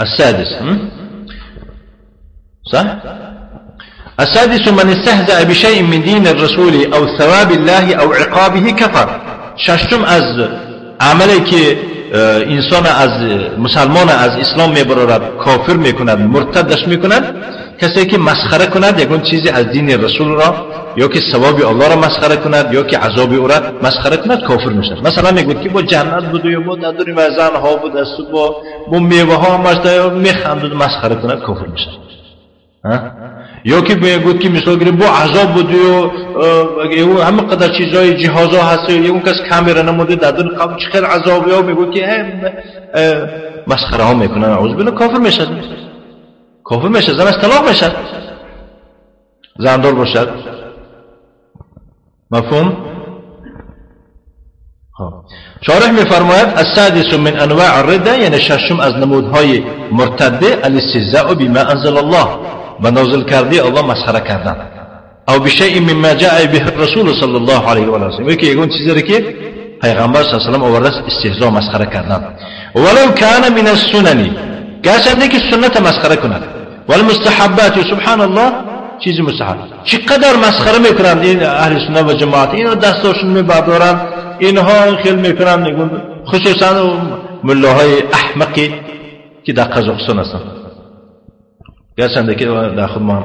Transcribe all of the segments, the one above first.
السادس صح؟ السادس من استهزأ بشيء من دين الرسول أو ثواب الله أو عقابه كفر. ششم از عملی که انسان از مسلمان از اسلام میبرارد، کافر میکند، مرتدش میکند، کسی که مسخره کند یکون چیزی از دین رسول را یا که ثواب الله را مسخره کند یا که عذاب او را مسخره کند کافر میشد. مثلا میگوید که با جنت بود و با نداریم و زنها بود است با میوه ها همش میخندد، مسخره کند کافر میشد. یا که میگوید که مثلا گیریم با عذاب بود و همه قدر چیزای جهازها هست و اون کس کامرا نموده در دون قبر چه خیلی عذابی ها، میگوید که مسخره ها میکنن، اعوذ بالله کافر میشد. کافر میشه، زنش طلاق میشد، زندار باشد. مفهوم؟ شارح میفرماید السادس من انواع الرده، یعنی ششم از نمودهای مرتده، الاستهزاء بما انزل الله، و نازل کرده الله مسخره کردن، او بشیء مما جاء به الرسول صلی الله علیه و آله، یکی یکون چیزی که پیغمبر صلی الله علیه و سلم آورده است استهزاء مسخره کردن. ولو کان من السنن، گرچه که سنت مسخره کند، والمستحبات، سبحان الله چیزی مستحب. چقدر مسخره میکنند این اهل سنت و جماعت، اینا دستاشون میبردارن، اینها خیلی میکنن، میگن خصوصا ملاهای احمقی که در قزاقستان هستند، گرچه که در خود ما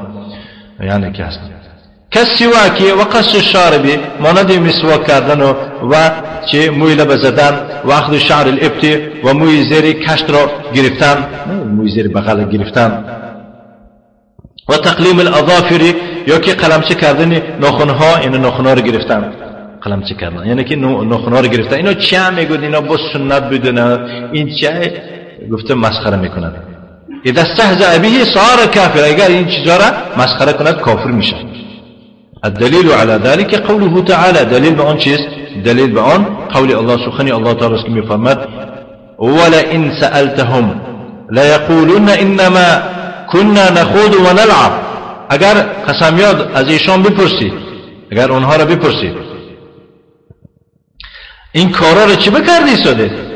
یعنی که هستند. کالسواک و قص الشارب، مانند مسواک کردن و چه موی لب زدن و اخذ شعر الابط و موی زیر کشت را گرفتن، موی زیر بغل گرفتن، و تقلیم الاظافر، یا که قلمچه کردن ناخنها، یعنی ناخنها رو گرفتن، قلمچه کردن یعنی که ناخنها رو گرفتن. اینا چه میگوید؟ اینا با سنت بدونه، این چه گفته مسخره میکند. اذا استهزأ به صار کافر، اگر این چیزا را مسخره کند کافر میشه. الدليل على ذلك قوله تعالى، دلیل به آن چیست؟ دلیل به آن قول الله، سخن الله تعالی است که میفرماد ولئن سألتهم ليقولن انما كنا نخوض ونلعب. اگر قسم یاد از ایشان بپرسید، اگر اونها را بپرسید این کارا را چی بکردی سادید؟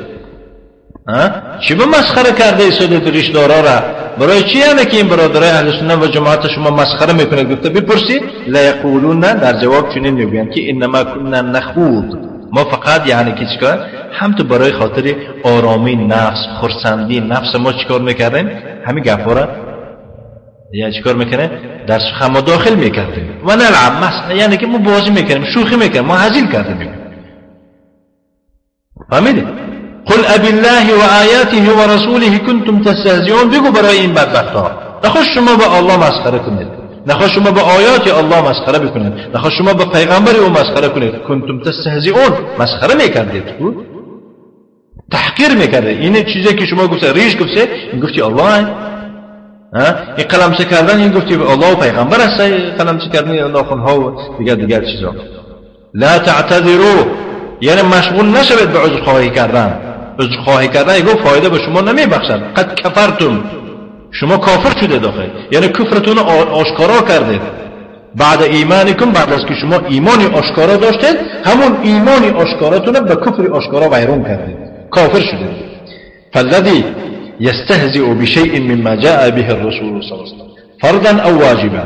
چی به مسخره کرده سادید ریشدارا را؟ برای چی یعنی که این برادرای اهل سنت و جماعت شما مسخره میکنه؟ گفته بپرسید لیقولون، در جواب چنین میگویند که انما كنا نخوض، ما فقط یعنی که چیکار، هم تو برای خاطر آرامی نفس، خرسندی نفس ما چیکار میکردیم؟ همین گپا را یعنی چیکار میکنه؟ در سخن ما داخل میکردیم و نلعب، یعنی که ما بازی میکردیم، شوخی میکردیم، ما هزیل کردیم. فهمیدید؟ قل ابی الله و آیاته و رسوله کنتم تستهزئون. بگو برای این بدبختها نخواست شما به الله مسخره کنید، نخواست شما به آیات الله مسخره بکنید، نخواست شما به پیغمبر او مسخره کنید. کنتم تستهزئون، مسخره میکردید، تحقیر میکردید. این چیزی که شما گفته ریش گفته، این گفتی الله، این قلمچه کردن، این گفتی الله و پیغمبر است، قلمچه کردن ناخنها و دیگر چیزا. لا تعتذروا، یعنی مشغول نشوید به عذرخواهی کردن. عذرخواهی کردن یگو فایده به شما نمیبخشد. قد کفرتم، شما کافر شده داخل، یعنی کفرتون آشکارا کردید. بعد ایمانکم، بعد از که شما ایمانی آشکارا داشتید، همون ایمانی آشکاراتون به کفر آشکارا ویران کردید، کافر شدید. فالذی يستهزئ بشيء مما جاء به الرسول صلى الله عليه وسلم فرضا او واجبا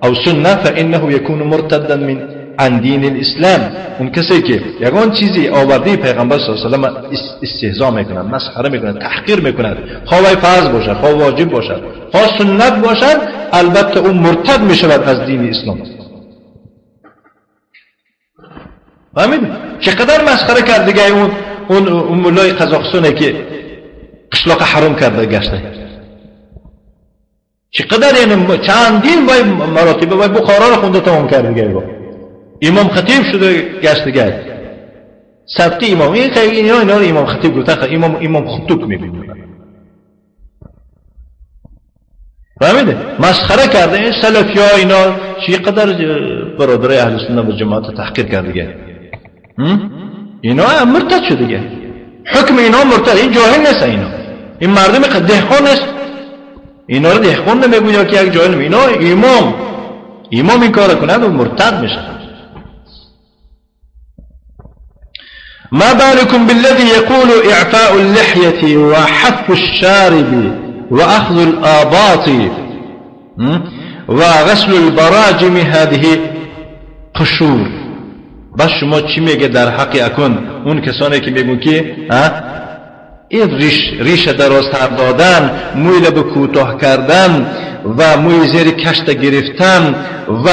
او سنه فانه يكون مرتدا من عن دین الاسلام. اون کسی که یگان چیزی آورده پیغمبر صلی الله علیه و سلم استهزا میکنند، مسخره میکنند، تحقیر میکنند، خواه فرض باشد، خواه واجب باشد، خواه سنت باشد، البته اون مرتد میشود از دین اسلام. فهمیدید؟ چقدر مسخره کرد دیگه اون مولای قزاقستانه که قشلاق حرام کرده گشته، چقدر یعنی چندین وای مراتب وای بخارا رو خونده تمام کرد دیگه، امام خطیب شده گشت دیگه، صدقی امام، این خیلی اینا رو امام خطیب گفتن، امام خطوب میبینید. فهمیده؟ مسخره کرده این سلفی ها، اینا چقدر برادرای اهل سنت و جماعت تحقیر کرده دیگه، اینا مرتد شده دیگه، حکم اینا مرتد، این جاهل نیست، اینا این مردم دهقان نیست، اینا رو دهقان نمیگوید که یک جاهل، اینا امام این کار کند و مرتد میشه. ما بالكم بالذي يقول إعفاء اللحية وحف الشارب وأخذ الآباط وغسل البراجم هذه قشور. بس شما چی میگه در حق اکن اون کسانی که میگن که این ریش درازتر دادن، موی لب کوتاه کردن و موی زیر کشت گرفتن و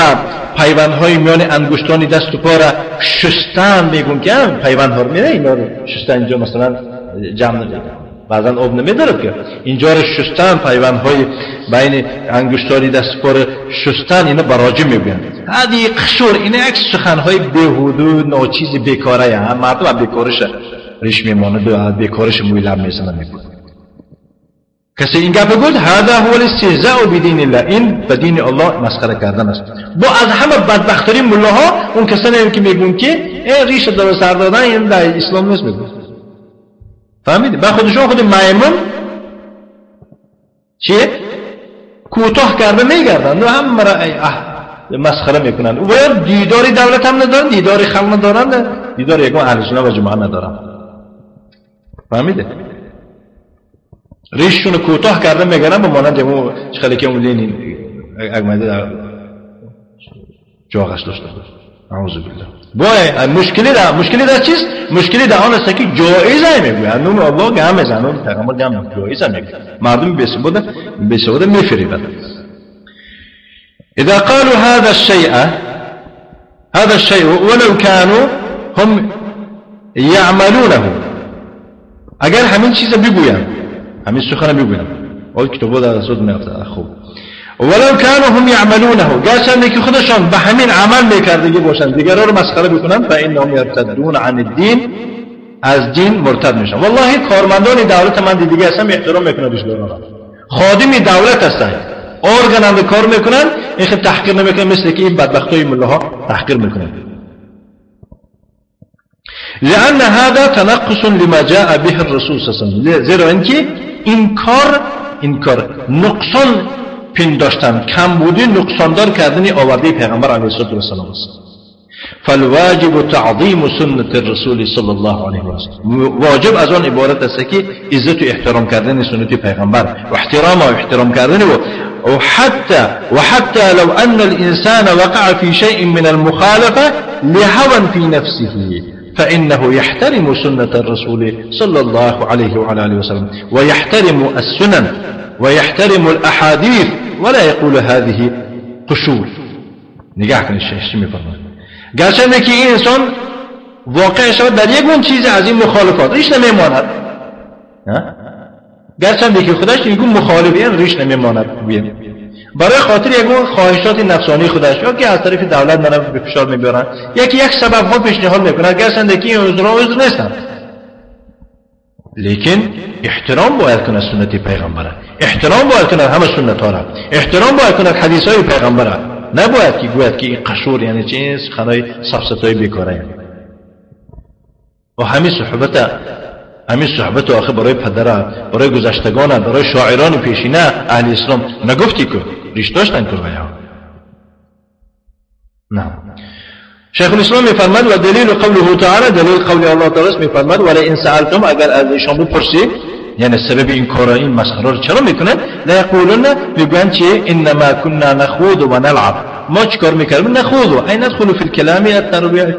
پیوندهای میان انگشتان دست و پا را شستن، میگن که پیوندها رو میره اینا رو شستن، اینجا مثلا جمع بعضا آب نمیداره که اینجا رو شستن، پیوندهای بین انگشتان دست و پا رو شستن، اینا براجم میگن. هذه قشور، اینا یک سخنهای بیهوده ناچیز بیکاره، هم مردم بیکارش ریش میماند و بیکارش موی لب میزنه. میگه کسی این گپ گفت هذا هو الاستهزاء بدین الله، این به دین الله مسخره کردن است. با از همه بدبخت‌ترین ملاها اون کسانی که میگن که این ریش در سر دادن این در اسلام نیست، میگن. فهمیدی؟ با خودشون خود میمون چیه؟ کوتاه کرده میگردند و هم را مسخره میکنند. و باید دیدار دولت هم ندارن، دیدار خلق ندارند، دیدار یگان اهل سنت و جماعه ندارند. فهمیده؟ ریششون کوتاه کرده میگردن به مانند اون چخلی که اون لینین اگمده در جاغش داشته. اعوذ بالله. با مشکلی در چیست؟ مشکلی در آن است که جایزه میگوید. نوم الله گم میزنه، پیغمبر گم جایزه میگوید. مردم بی‌سواد میفریبند. اذا قالوا هذا الشيء هذا الشيء ولو كانوا هم يعملونه، اگر همین چیز بگویند، همین سخن بگویند، اون کتابو در صد میافته. خوب ولو كانوا هم يعملونه، گرچه که خودشان به همین عمل میکردگی باشند، دیگران رو مسخره بکنند، فانهم يرتدون عن الدين، از دین مرتد میشن. والله کارمندان دولت من دیگه اصلا احترام میکنه دوستان، خادم دولت هستند، ارگان هم کار میکنن، این خیلی تحقیر نمیکنن مثل که این بدبختای ملاها تحقیر میکنن. لأن هذا تنقص لما جاء به الرسول صلی الله علیه و سلم، زیرا اینکه این کار نقصان پنداشتن، کمبودی نقصاندار کردن آورده پیغمبر علیه الصلاة والسلام است. فالواجب تعظیم سنت الرسول صلی الله علیه و سلم، واجب از آن عبارت است که عزت و احترام کردن سنت پیغمبر و احترام و احترام کردن او. وحتى لو أن الإنسان وقع في شيء من المخالفة لهوى في نفسه فإنه يحترم سنة الرسول صلى الله عليه وعلى آله وسلم ويحترم السنن ويحترم الأحاديث ولا يقول هذه قشور. نگاه کنید شیخ چی می‌فرماید. گرچه که این انسان واقع شود در یک چیز از این مخالفات ریش نمیماند، گرچه که خودش میگه مخالف این ریش نمیماند، برای خاطر یک خواهشات نفسانی خودش یا که از طرف دولت منو به فشار میبرن، یکی یک سبب ها پیشنهاد میکنه، گرچه که این عذرها عذر نیستن، لیکن احترام باید کنه سنت پیغمبره، احترام باید کنه همه سنت ها را، احترام باید کنه حدیث های پیغمبره، نباید که گوید که این قشور یعنی چه سخنهای سفسطهای بیکاره. و همین صحبت آخه برای پدره، برای گذشتگان، برای شاعران پیشینه اهل اسلام نگفتی که ریش داشتن که ها. نه. شیخ الاسلام میفرماد و دلیل قوله تعالی، دلیل قول الله تعالی میفرماد ولئن سألتم، اگر از ایشان بپرسی یعنی سبب این کارا این مسخره رو چرا میکنن، لیقولن، میگویند چی؟ انما كنا نخوض و نلعب. ما چیکار میکردیم؟ نخوض ای ندخل فی الکلام التربیه،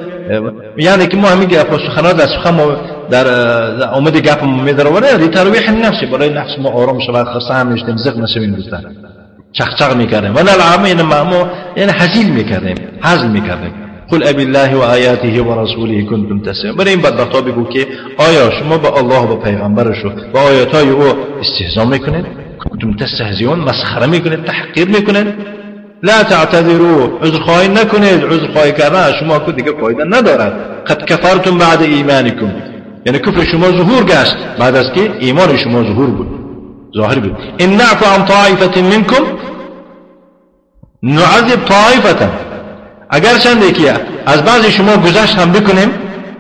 یعنی که ما همین گپ سخنات در سخن ما در آمد گپ ما میدروره ترویح النفس، برای نفس ما آرام شود، خسته هم نشتیم، زغ نشویم، دوستان چخچخ میکردیم و نلعب یعنی ما یعنی هزیل میکردیم، هزل میکردیم. قل ابی الله و آیاته و رسوله کنتم تستهزئون. برای این بدبخت‌ها بگو که آیا شما با الله و پیغمبرش و آیات‌های او استهزا میکنید؟ کنتم تستهزئون، مسخره میکنید، تحقیر میکنید. لا تعتذروا، عذرخواهی نکنید، عذرخواهی کردن شما که دیگه فایده ندارد. قد کفرتم بعد ایمانکم، یعنی کفر شما ظهور گشت بعد از که ایمان شما ظهور بود، ظاهر بود. ان نعفو عن طائفة منکم نعذب طائفة، اگر چنده که از بعضی شما گذشت هم بکنیم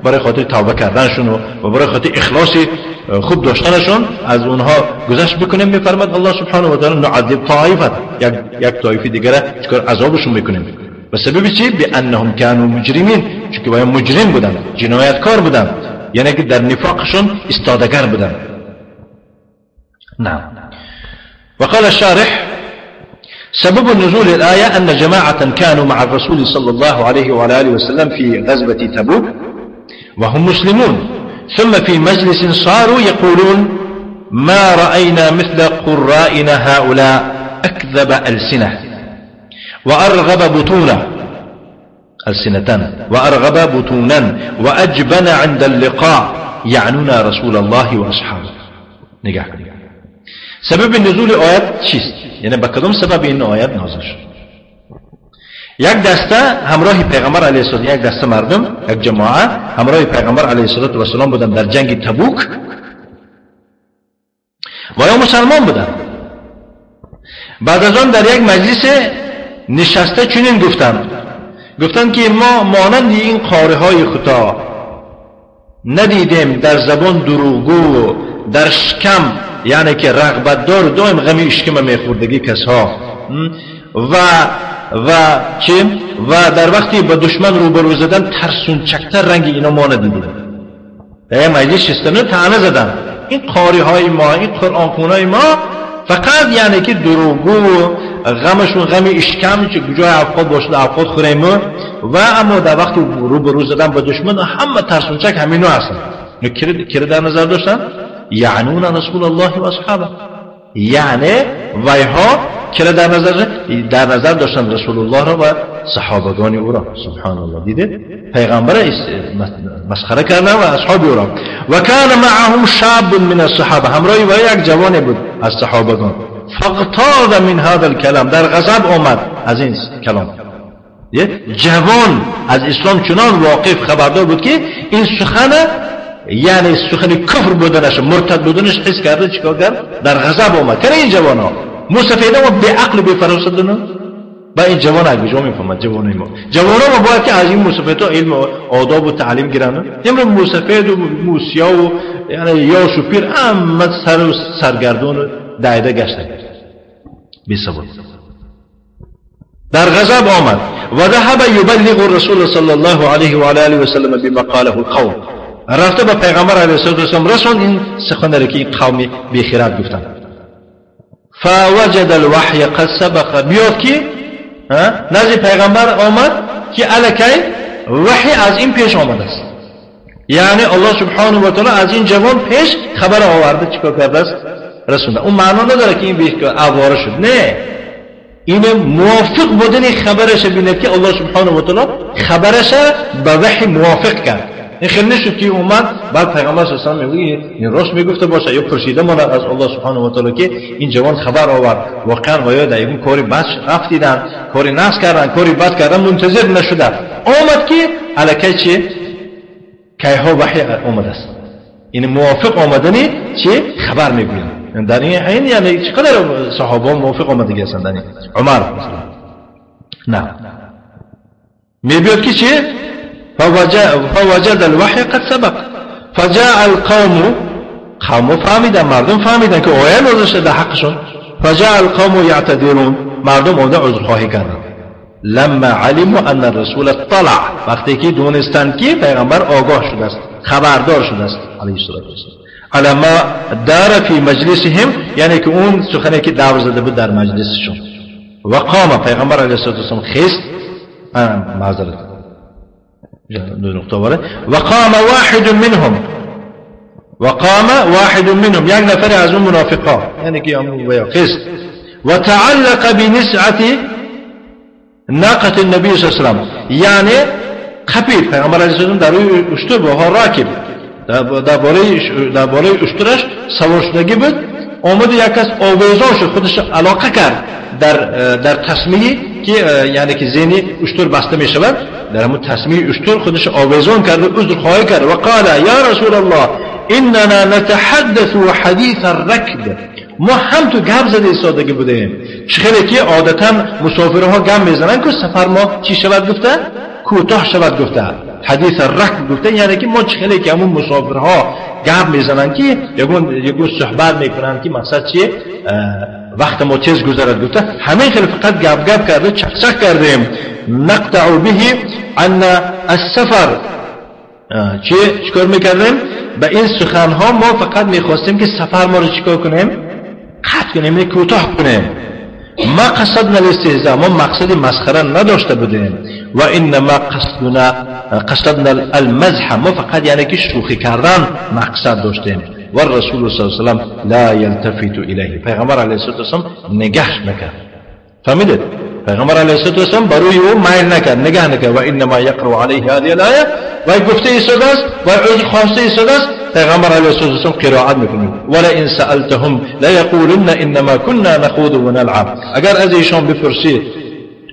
برای خاطر توبه کردنشون و برای خاطر اخلاص خوب داشتنشون از اونها گذشت بکنیم، میفرماد الله سبحانه و تعالی نعذب طائفه، یک طایفه دیگه چیکار عذابشون میکنیم. و سبب چی؟ بانهم كانوا مجرمین، چون که باید مجرم بودن، جنایتکار بودن، یعنی که در نفاقشون استادگر بودن. نه. وقال الشارح سبب نزول الآية أن جماعة كانوا مع الرسول صلى الله عليه وعلى آله وسلم في غزوة تبوك وهم مسلمون، ثم في مجلس صاروا يقولون ما رأينا مثل قرائنا هؤلاء أكذب ألسنة وأرغب بطونا ألسنة وأرغب بطونا وأجبن عند اللقاء يعنون رسول الله وأصحابه. نگاه کنید سبب نزول آیت چیست؟ یعنی با کدام سبب این آیت نازل شد؟ یک دسته همراه پیغمبر علیه السلام، یک دسته مردم، یک جماعه همراه پیغمبر علیه السلام بودن در جنگ تبوک و یا مسلمان بودن. بعد از آن در یک مجلس نشسته چنین گفتند، گفتند که ما مانند این قاره های خطا ندیدیم در زبان دروغگو، در شکم یعنی که رغبت دار دائم غمی اشکم میخوردگی کسها و چه و در وقتی با دشمن روبرو زدن ترسونچکتر رنگ اینا ما ندیدیم. در یک مجلس شستن طعنه زدن این قاری های ما، این قرآن خونای ما فقط یعنی که دروغگو، غمشون غم اشکم که جای افقاد باشد افقاد خوریم و اما در وقتی روبرو زدن با دشمن همه ترسونچک همینو هستن. کی در نظر داشتن؟ یعنون رسول الله و اصحابه، یعنی ویها که در نظر داشتن رسول الله را و صحابگان او را. سبحان الله، دیده پیغمبر مسخره کردن و اصحاب او را. و کان معهم شاب من الصحابه، همراه و یک جوان بود از صحابگان. فاغتاظ من هذا الكلام، در غضب آمد از این کلام. جوان از اسلام چنان واقف خبردار بود که این سخن یعنی سخن کفر بودنش، مرتد بودنش حس کرده چیکار کرد؟ در غضب آمد. کرد این جوان ها موسفیده و به عقل به فراست دونه با این جوان ها کجا میفهمد؟ جوان ما، جوان ها باید که از این موسفید ها علم و آداب و تعلیم گیرن. امروز موسفید و موسیا و یعنی یاش و پیر همه سر و سرگردون و دایده گشتن بی سواد. در غضب آمد و ذهب یبلغ الرسول صلی الله علیه و آله و سلم بما قاله القوم، رفته به پیغمبر علیه السلام رسوند این سخن را که این قوم بیخیرات گفتند. فوجد الوحی قد سبق، بیاد که نزد پیغمبر آمد که الکی وحی از این پیش آمده است، یعنی الله سبحانه و تعالی از این جوان پیش خبر آورده چیکار کرده است؟ رسونده. اون معنا نداره که این بیش آواره شد، نه، این موافق بودن خبرش بینه که الله سبحانه و تعالی خبرش به وحی موافق کرد. این خیلی نشد که اومد بعد پیغمبر صلی الله علیه و آله میگه این راست میگفته باشه یا پرسیده ماند از الله سبحانه و تعالی که این جوان خبر آورد واقعا و یا در این کاری بد رفتیدن، کاری نقص کردن، کاری بد کردن، منتظر نشده آمد که الکی چه کیها وحی آمده است. این موافق آمدنی چه خبر میگویند در این حین، یعنی چقدر صحابه موافق آمدگی هستند. در این عمر مثلا نه میبیاد که چه فوجد الوحی قد سبق فجاء القوم، قوم فهمیدن، مردم فهمیدن که آیه نازل شده حقشون. فجاء القوم یعتذرون، مردم آمده عذرخواهی کردن. لما علموا ان الرسول اطلع، وقتی که دونستند که پیغمبر آگاه شده است، خبردار شده است علیه الصلاة والسلام. علی ما دار فی مجلسهم، یعنی که اون سخنی که دور زده بود در مجلسشون. و قام، پیغمبر علیه الصلاة والسلام خیست، معذرت نقطه و قام واحد منهم، و قام واحد منهم، یک نفر از اون منافقا یعنی که خیست. و تعلق بنسعة ناقة النبی صلی الله علیه و سلم، یعنی قپید پیغمبر علیه السلام در روی اشتر با ها راکب در بالای اشترش سوار شدگی بود. آمد یک کس آویزان شد، خودش علاقه کرد در تسمیه که یعنی که زینی اشتر بسته می شود، در همون تسمیه اشتر خودش آویزان کرد و عذرخواهی کرد. و قال یا رسول الله اننا نتحدث حدیث الرکب، ما هم تو گپ زده ایستادگی بودیم. خیلی که عادتا مسافرها گپ میزنن که سفر ما چی شود گفته؟ کوتاه شود گفته. حدیث الرکب گفته یعنی که ما خیلی که همون مسافرها گپ میزنن که یگون صحبت میکنن که مقصد چیه؟ وقت ما تیز گذرد گفته. همین خیلی فقط گپ گپ کرده، چک چک کردیم. نقطع به عن السفر، چی چیکار میکردیم؟ به این سخنها ما فقط میخواستیم که سفر ما رو چیکار کنیم؟ قطع کنیم، کوتاه کنیم. ما قصدنا الاستهزاء، ما مقصد مسخره نداشته بودیم. و انما قصدنا المزح، ما فقط یعنی که شوخی کردن مقصد داشتیم. و الرسول صلی الله علیه و سلم لا یلتفت الیه، پیغمبر علیه الصلاة والسلام نگهش نکرد. فهمیدید؟ پیغمبر علیه الصلاة والسلام بروی او میل نکرد، نگه نکرد. و انما یقرأ علیه هذه الآیه، و گفته ایستاده است و عذر خواسته ایستاده است. پیغمبر علیه الصلاة والسلام قرائت میکنه. ولئن سألتهم لیقولن انما كنا نخوض ونلعب. اگر از ایشان بپرسی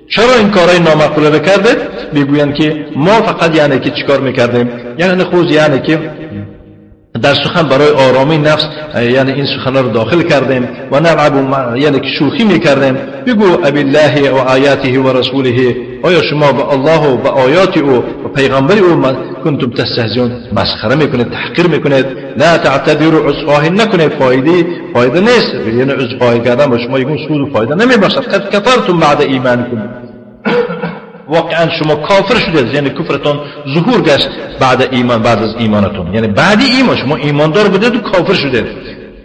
چرا این کارهای نامعقوله رو کردید، میگویند که ما فقط یعنی که چیکار میکردیم، یعنی خوض، یعنی که در سخن برای آرامی نفس، یعنی این سخن رو داخل کردیم. و نلعب، یعنی که شوخی میکردیم. بگو ابی الله و آیاته و رسوله، آیا شما به الله و به آیات او و پیغمبر او کنتم تستهزئون، مسخره میکنید، تحقیر میکنید. لا تعتذروا، عذرخواهی نکنید، فایده نیست. یعنی عذرخواهی کردن با شما یکون سود و فایده نمیباشد. قد کفرتم بعد ایمانکم، واقعا شما کافر شدید، یعنی کفرتون ظهور گشت بعد ایمان، بعد از ایمانتون، یعنی بعد ایمان شما ایماندار بودید و کافر شدید.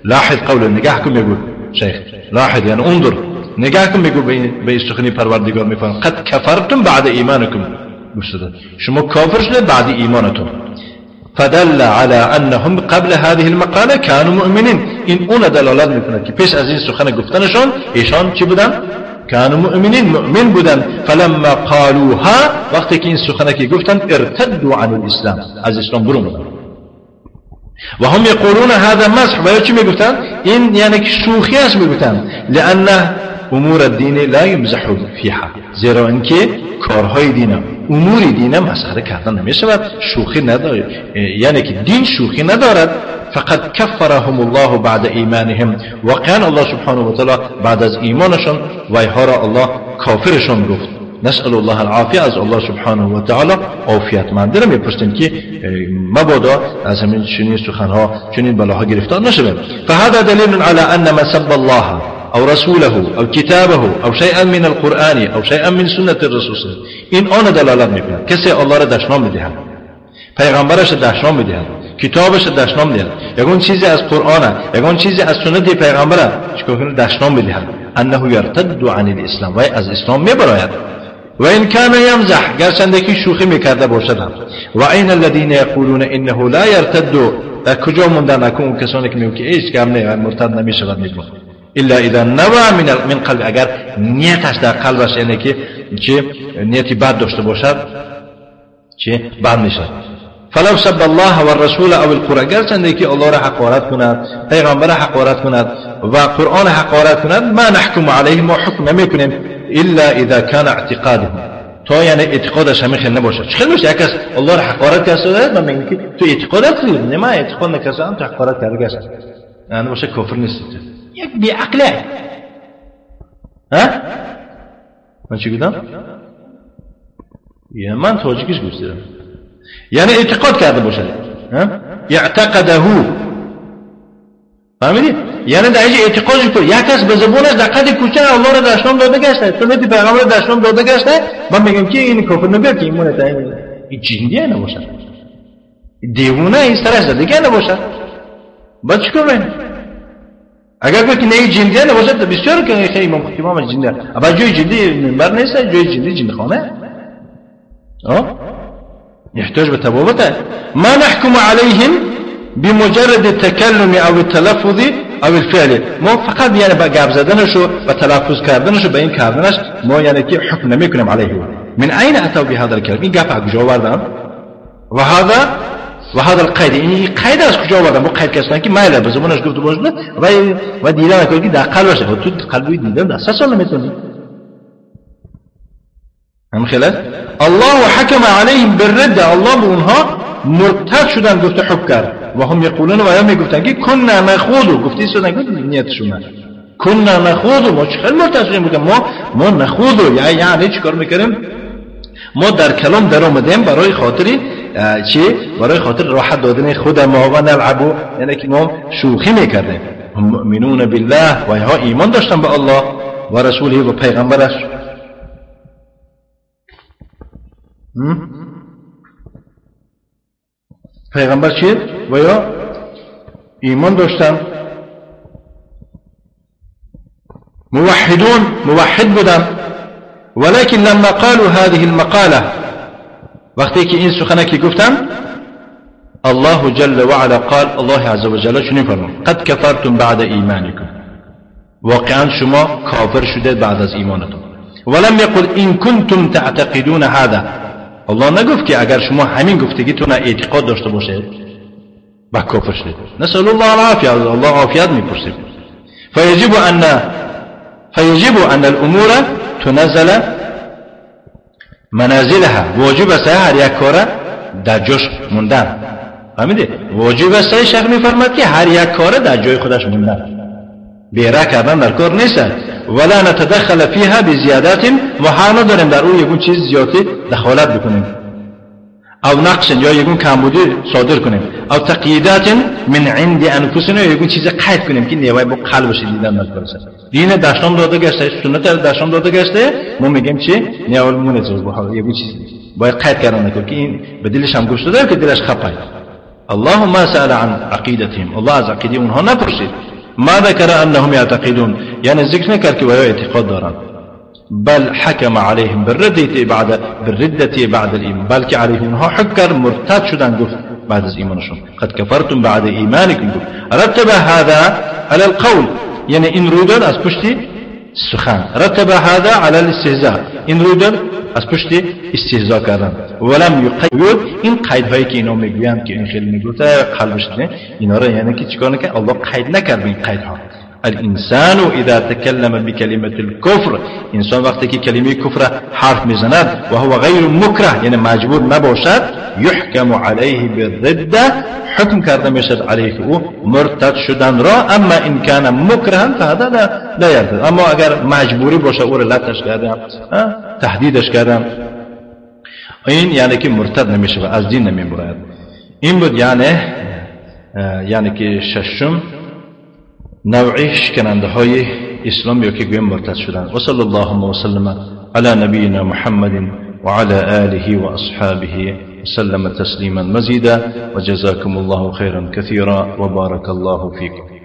لاحظ قول، نگاه کن میگو شیخ، لاحظ یعنی انظر، نگاه کن میگو به سخنی پروردگار میفرماید قد کفرتم بعد ایمانکم، شما کافر شدید بعد ایمانتون. فدل على انهم قبل هذه المقاله كانوا مؤمنین. این اون دلالت میکنه که پیش از این سخن گفتنشون ایشان چی بودن؟ كانوا مؤمنین، مؤمن بودن. فلما قالوها، وقتی که این سخنه که گفتن، ارتدوا عن الاسلام، از اسلام برون بودن. و هم یقولون هذا مزح، و یا چی میگفتن؟ این یعنی که شوخی است میگفتن. لان امور الدین لا یمزح فیها، زیرا اینکه کارهای دین، امور دین مسخره کردن نمیشود، شوخی ندارد، یعنی که دین شوخی ندارد. فقد كفرهم الله بعد ایمانهم، واقعا الله سبحانه و تعالی بعد از ایمانشون وایها را الله کافرشون گفت. نسأل الله العافیه، از الله سبحانه و تعالی عافیتمندی را میپرسیم که مبادا از همین چنین سخنها چنین بلاها گرفتار نشویم. فهذا دلیل على ان من سب الله او رسوله او کتابه او شیئا من القرآن او شیئا من سنة الرسول، این آن دلالت میکند کسی الله را دشنام میدهد، پیغمبرش دشنام میدهد، کتابش دشنام میدهد، یگون چیزی از قرآن، یگون چیزی از سنت پیغمبر چیکار کنه؟ دشنام میدهد. انه یرتد عن الاسلام، وای از اسلام میبراید. و این کان یمزح، گرچنده که شوخی میکرده باشد. و عین الذین یقولون انه لا یرتد، در کجا موندن اون کسانی که میگن که هیچ کم نه، مرتد نمیشود، میگن الا اذا نوى من قلب، اگر نیتش در قلبش یعنی که نیتی بد داشته باشد چه بد میشد. فلو سب الله والرسول او القرآن، گرچنده که الله را حقارت کند، پیغمبر را حقارت کند و قرآن حقارت کند، ما نحکم علیه، ما حکم نمیکنیم الا اذا كان اعتقاده، تا یعنی اعتقادش همین خیلی نباشه. چه خیلی میشه یک کس الله را حقارت کرده، من میگم که تو اعتقادت خیلی نه، من اعتقاد نکردم، تو حقارت کرده است، یعنی باشه کفر نیست، یک بی عقله. ها من چی گفتم؟ یعنی من تاجیکش گفتم، یعنی اعتقاد کرده باشه، اعتقده، فهمیدی؟ یعنی در اینجا اعتقادش کنه. یک کس به زبونش در قد کوچه الله را دشنام داده گشته، سنت پیغمبر را دشنام داده گشته، من میگم که این کافر نبید که این مونه این جندیه نباشه، دیوونه این سرش زدگی نباشه، باید چیکار کنیم؟ اگر گفت که نه جندیه نباشه بسیار که خیلی امام خطیب هم جندیه، اما جای جندی منبر نیست، جای جندی جندی خانه يحتاج بتبوبته. ما نحكم عليهم بمجرد التكلم او التلفظ او الفعل، ما فقط یعنی با گپ زدنش و تلفظ کردنش و به این کردنش ما یعنی که حکم نمیکنیم علیه. من اين اتوا بهذا الكلام، این گپ از کجا آوردن؟ و هذا القید، این قید از کجا آوردن؟ با قید کردن که مایل به زبانش گفته باشه و دیدن که در قلبش، تو قلبی دیدن در 3 سال نمیتونی. هم خلاص الله حکم عليهم بالرد، الله به اونها مرتد شدن گفته حکم کرد. و هم یقولون، و یا میگفتن که كنا نخوض، گفتی شدن که نیتشون كنا نخوض، ما چه خیلی مرتد شدیم، گفتن ما نخوض، یعنی چیکار میکردیم؟ ما در کلام در آمدیم برای خاطر چی؟ برای خاطر راحت دادن خود ما و نلعب، یعنی که ما شوخی میکردیم. هم مؤمنون بالله، و اینها ایمان داشتن به الله و رسوله و پیغمبرش. پیغمبر چی؟ و یا ایمان داشتن. موحدون موحد بودن. ولكن لما قالوا هذه المقالة وقتی که این سخنه که گفتن، الله جل وعلا قال، الله عز وجل چنین فرمود: قد كفرتم بعد ایمانكم، واقعا شما کافر شده بعد از ایمانتون. ولم يقل إن كنتم تعتقدون هذا، الله نگفت که اگر شما همین گفتگیتون اعتقاد داشته باشید و کافر شدید. نسأل الله العافیه، الله عافیت میپرسیم. فيجب أن الأمور تنزل منازلها، واجب است هر یک کار در جاش موندن. فهمیدی؟ واجب است، شیخ میفرماد که هر یک کار در جای خودش موندن، بیره کردن در کار نیست. ولا نتدخل فيها بزيادات، ما حق نداریم در او یکون چیز زیادی دخالت بکنیم، او نقص یا یکون کمبودی صادر کنیم، او تقییدات من عند انفسنا، یا یکون چیز قید کنیم که نیوای با قلبش دیدن در کار است. دین دشنام داده گشته، سنت دشنام داده گشته، ما میگیم چی؟ نیاول مونه چیز با یکون چیز باید قید کردن نکن که این به دلش هم گفت شده که دلش خپای. الله ما سأل عن عقیدتهم، الله از عقیده اونها نپرسید. ما ذكر أنهم يعتقدون، يعني ذکر نکرد که ویا اعتقاد دارند. بل حكم عليهم بالردة بعد الإيمان، بلکه علیه اونها حکم کرد مرتد شدن گفت بعد از ایمانشون. قد كفرتم بعد ایمانكم گفت. رتب هذا على القول، یعنی این رویداد از پشت سخن. رتب هذا على الاستهزاء، این رویداد از پشت استهزا کردن. ولم یقید، این قیدهایی که اینا میگویند که این خیلی میگوته قلبش نه، اینا را یعنی که چیکار نکرد؟ الله قید نکرد این قیدها. الانسان اذا تكلم بكلمة الكفر، انسان وقتی که کلمه کفر حرف میزند و هو غیر مکره، یعنی مجبور نباشد، يحكم عليه بالردة، حکم کرده میشد علیه او مرتد شدن را. اما ان كان مکرها فهذا لا يرتد، اما اگر مجبوری باشه او را لتش کردن، تهدیدش کردن، این یعنی که مرتد نمیشه و از دین نمیبرد. این بود یعنی که ششم نوعی شکننده های اسلام یا که گویم مرتد شدن. و صلی الله و سلم علی نبینا محمد وعلى آله وأصحابه وسلم تسليما مزيدا وجزاكم الله خيرا كثيرا وبارك الله فيكم.